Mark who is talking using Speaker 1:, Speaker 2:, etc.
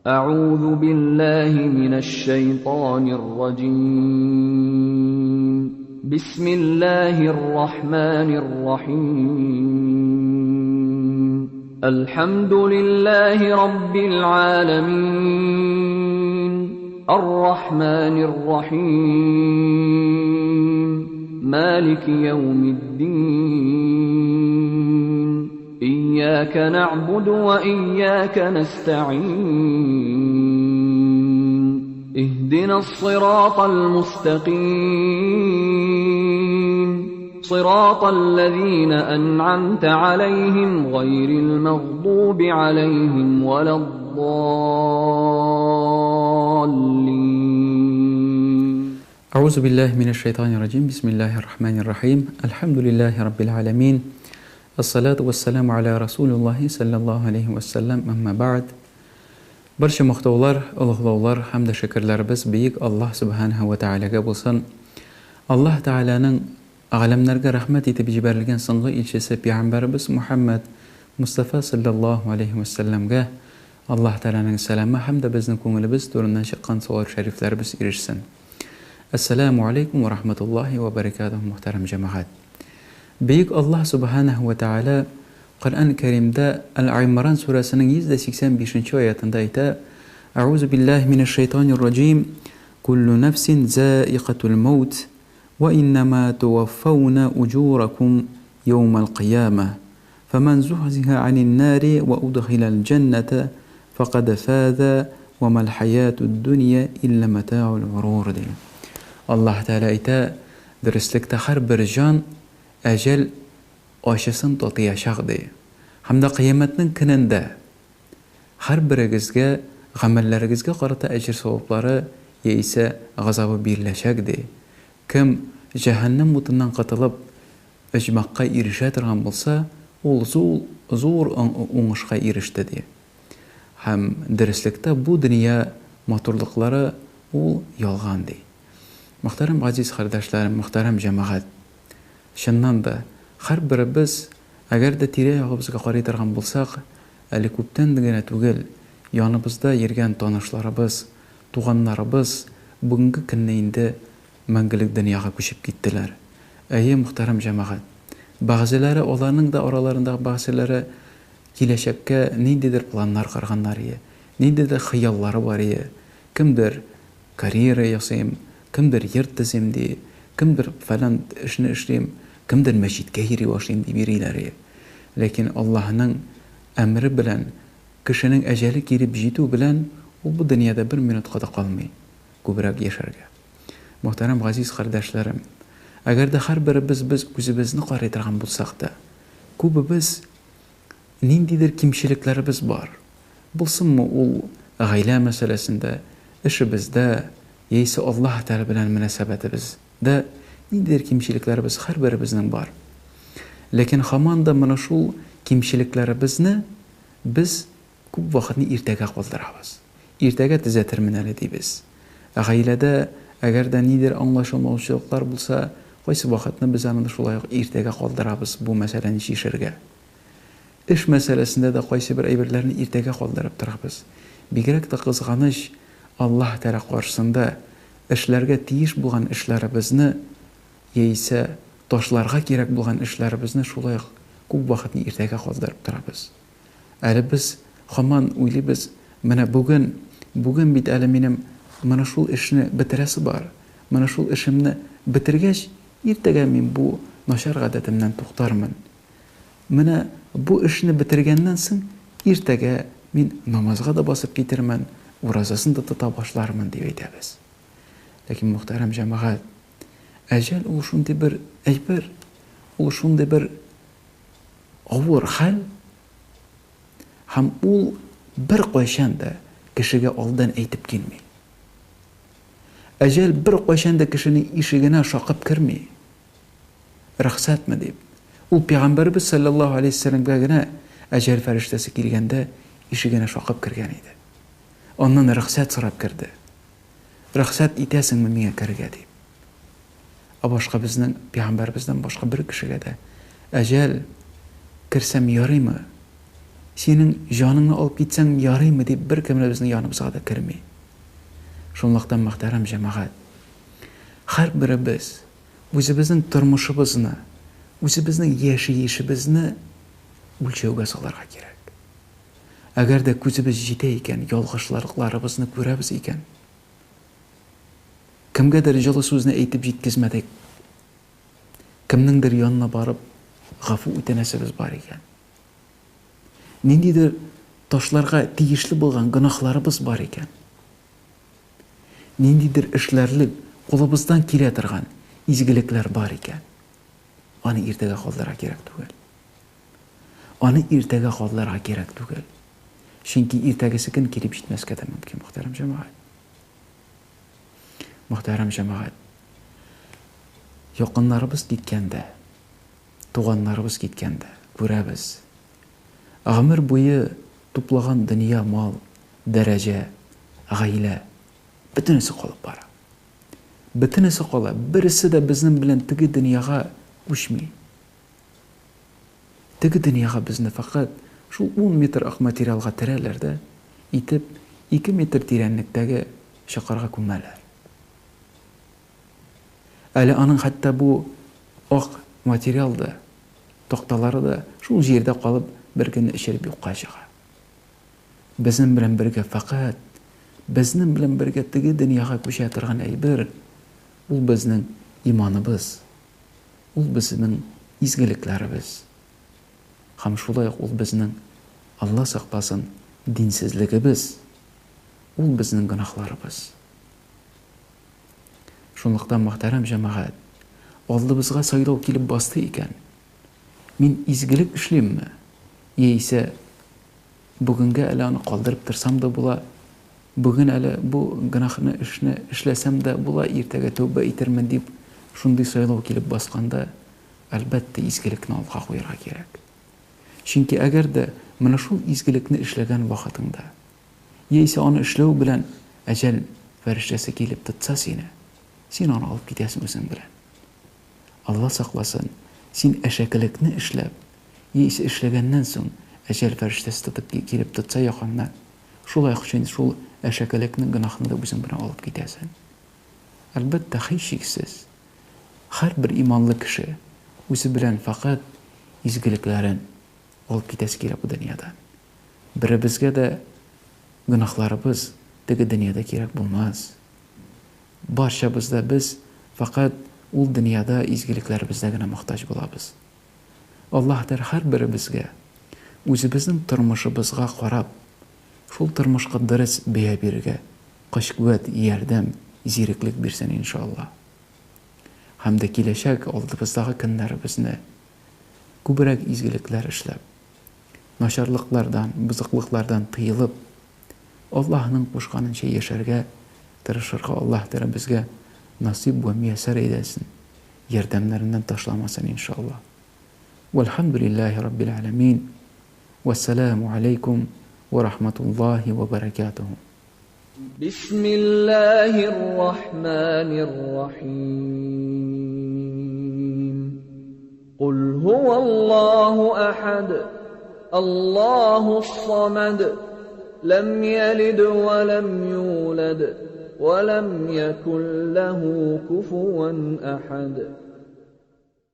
Speaker 1: أعوذ بالله من الشيطان الرجيم. بسم الله الرحمن الرحيم. الحمد لله رب العالمين. الرحمن الرحيم. مالك يوم الدين. إياك نعبد وإياك نستعين. اهدنا الصراط المستقيم. صراط الذين أنعمت عليهم غير المغضوب عليهم ولا الضالين.
Speaker 2: أعوذ بالله من الشيطان الرجيم. بسم الله الرحمن الرحيم. الحمد لله رب العالمين. Ассалату вассаляму аля Расулиллахи саллаллаху алейхи вассалям, әмма бәгъд. Барча мактаулар, олуглаулар һәм дә шөкерләребез бөек Аллаһ Сүбхәнәһү вә Тәгаләгә булсын. Аллаһ Тәгаләнең галәмнәргә рәхмәт итеп җибәрелгән соңгы илчесе пәйгамбәребез Мухәммәд Мостафа саллаллаһу алейхи вәссәламгә Аллаһ Тәгаләнең сәламе һәм дә безнең күңелебез түреннән чыккан салават шәрифләребез ирешсен. Әссәләмү алейкум вә рахматуллаһи вә бәрәкәтүһ, мөхтәрәм җәмәгать. Бөек Аллаһ Сүбхәнәһү вә Тәгалә Коръән Кәримдә Әл-Гыймран сүрәсенең 185 нче аятында әйтә, Әгъузу биллаһи минәш-шәйтанир раҗим, Куллу нәфсин заикатул мәүт, вә иннәмә туваффауна уҗуракум яумәл кыямә, фәмән зухзиһа анин-нари вә удхиләл җәннәтә фәкад фазә, вә мәл хәятүд-дөнья илля мәтәгул горур, ди. Аллаһ Тәгалә әйтә, Дөреслектә һәрбер җан әҗәл ачысын татыячак, ди. Һәм дә Кыямәтнең көнендә һәрберегезгә гамәлләрегезгә карата әҗер-саваплары яисә газабы биреләчәк, ди. Кем җәһәннәм утыннан котылып, оҗмахка ирешә торган булса, ул зул зур уңышка иреште, ди. Һәм дөреслектә бу дөнья матурлыклары ул ялган, ди. Мөхтәрәм газиз кардәшләрем, мөхтәрәм җәмәгать! Чыннан да, һәрберебез, әгәр дә тирә-ягыбызга карый торган булсак, әле күптән генә түгел, яныбызда йөргән танышларыбыз, туганнарыбыз бүгенге көнне инде мәңгелек дөньяга күчеп киттеләр. Әйе, мөхтәрәм җәмәгать! Бәгъзеләре, аларның да араларындагы бәгъзеләре киләчәккә ниндидер планнар корганнар ие, ниндидер хыяллары бар ие. Кемдер карьера ясыйм, кемдер йорт төзим ди, кемдер фәлән эшне эшлим, кемдер мәчеткә йөри башлыйм дип йөриләр ие. Ләкин Аллаһының әмере белән кешенең әҗәле килеп җитү белән ул бу дөньяда бер минутка да калмый күбрәк яшәргә. Мөхтәрәм газиз кардәшләрем, әгәр дә һәрберебез без үзебезне карый торган булсак та, күбебез ниндидер кимчелекләребез бар. Булсынмы ул гаилә мәсьәләсендә, эшебездә, яисә Аллаһ Тәгалә белән мөнәсәбәтебездә ниндидер кимчелекләребез һәрберебезнең бар. Ләкин һаман да менә шул кимчелекләребезне без күп вакытны иртәгә калдырабыз. Иртәгә төзәтермен әле дибез. Ә гаиләдә әгәр дә нидер аңлашылмаучылыклар булса, кайсы вакытны без аны шулай ук иртәгә калдырабыз бу мәсьәләне чишергә. Эш мәсьәләсендә дә кайсыбер әйберләрне иртәгә калдырып торабыз. Бигрәк тә кызганыч, Аллаһ Тәгалә каршысында эшләргә тиеш булган эшләребезне яисә ташларга кирәк булган эшләребезне шулай ук күп вакытны иртәгә калдырып торабыз. Әле без һаман уйлыйбыз, менә бүген, бүген бит әле минем менә шул эшне бетерәсе бар, менә шул эшемне бетергәч, иртәгә мин бу начар гадәтемнән туктармын. Менә бу эшне бетергәннән соң, иртәгә мин намазга да басып китермен, уразасын да тота башлармын, дип әйтәбез. Ләкин, мөхтәрәм җәмәгать, әҗәл ул шундый бер әйбер, ул шундый бер авыр хәл, һәм ул беркайчан да кешегә алдан әйтеп килми. Әҗәл беркайчан да кешенең ишегенә шакып керми. Рөхсәтме дип. Ул пәйгамбәребез салләллаһу алейһи вәсәлләмгә генә әҗәл фәрештәсе килгәндә ишегенә шакып кергән иде. Аннан рөхсәт сорап керде. Рөхсәт итәсеңме миңа керергә дип. Ә башка безнең пәйгамбәребездән башка бер кешегә дә әҗәл керсәм ярыймы? Синең җаныңны алып китсәң ярыймы дип беркем дә безнең яныбызга да керми. Шунлыктан, мөхтәрәм җәмәгать, һәрберебез үзебезнең тормышыбызны, үзебезнең яшәешебезне үлчәүгә салырга кирәк. Әгәр дә күзебез җитә икән, ялгышлыкларыбызны күрәбез икән, кемгәдер җылы сүзне әйтеп җиткезмәдек, кемнеңдер янына барып гафу үтенәсебез бар икән, Ниндидер ташларга тиешле булган гөнаһларыбыз бар икән. Ниндидер эшләрлек, кулыбыздан килә торган изгелекләр бар икән. Аны иртәгә калдырырга кирәк түгел. Аны иртәгә калдырырга кирәк түгел. Чөнки иртәгесе көн килеп җитмәскә дә мөмкин, мөхтәрәм җәмәгать. Мөхтәрәм җәмәгать. Якыннарыбыз киткәндә, Туганнарыбыз киткәндә, күрәбез. Гомер буе туплаган дөнья, мал, дәрәҗә, гаилә, бөтенесе калып бара. Бөтенесе кала, берсе дә безнең белән теге дөньяга күчми. Теге дөньяга безне фәкать шул ун метр ак материалга терәләр дә, итеп, ике метр тирәнлектәге чокырга күмәләр. Әле аның хәтта бу ак материал да, такталары да шул җирдә калып, бер көнне эчереп юкка чыга. Безнең белән бергә фәкать, безнең белән бергә теге дөньяга күчә торган әйбер, ул безнең иманыбыз, ул безнең изгелекләребез. Һәм шулай ук ул безнең, Алла сакласын, динсезлегебез, ул безнең гөнаһларыбыз. Шунлыктан, мөхтәрәм җәмәгать, алдыбызга сайлау килеп басты икән, мин изгелек эшлимме, яисә бүгенгә әле аны калдырып торсам да була, бүген әле бу гөнаһны эшне эшләсәм дә була, иртәгә тәүбә итермен дип, шундый сайлау килеп басканда, әлбәттә, изгелекне алга куярга кирәк. Чөнки әгәр дә менә шул изгелекне эшләгән вакытыңда, Яисә аны эшләү белән әҗәл фәрештәсе килеп тотса сине, син аны алып китәсең үзең белән. Алла сакласын, син әшәкелекне эшләп, яисә эшләгәннән соң әҗәл фәрештәсе тотып килеп тотса якаңнан, шулай ук син шул әшәкелекне, гөнаһны да үзең белән алып китәсең. Әлбәттә, һичшиксез, һәрбер иманлы кеше үзе белән фәкать изгелекләрен алып китәсе килә бу дөньядан. Беребезгә дә гөнаһларыбыз теге дөньяда кирәк булмас. Барчабыз да без фәкать ул дөньяда изгелекләребездә генә мохтаҗ булабыз. Аллаһ Тәгалә һәрберебезгә үзебезнең тормышыбызга карап, шул тормышка дөрес бәя бирергә көч-куәт, ярдәм, зиреклек бирсен, иншаллаһ. Һәм дә киләчәк алдыбыздагы көннәребезне күбрәк изгелекләр эшләп, начарлыклардан, бозыклыклардан тыелып, Аллаһның кушканынча яшәргә тырышырга Аллаһ Тәгалә безгә насыйп вә мияссәр әйдәсен, ярдәмнәреннән ташламасын, иншаллаһ. Вәлхәмдүлилләһи раббил галәмин. Вәссәламү аләйкүм вә рахматуллаһи вә бәрәкәтүһү.
Speaker 1: Бисмиллаһир рахманир рахим. Кул һуаллаһу ахад. Аллаһус самад. Ләм ялид ва ләм юлад ва ләм якул ләһу куфуан ахад.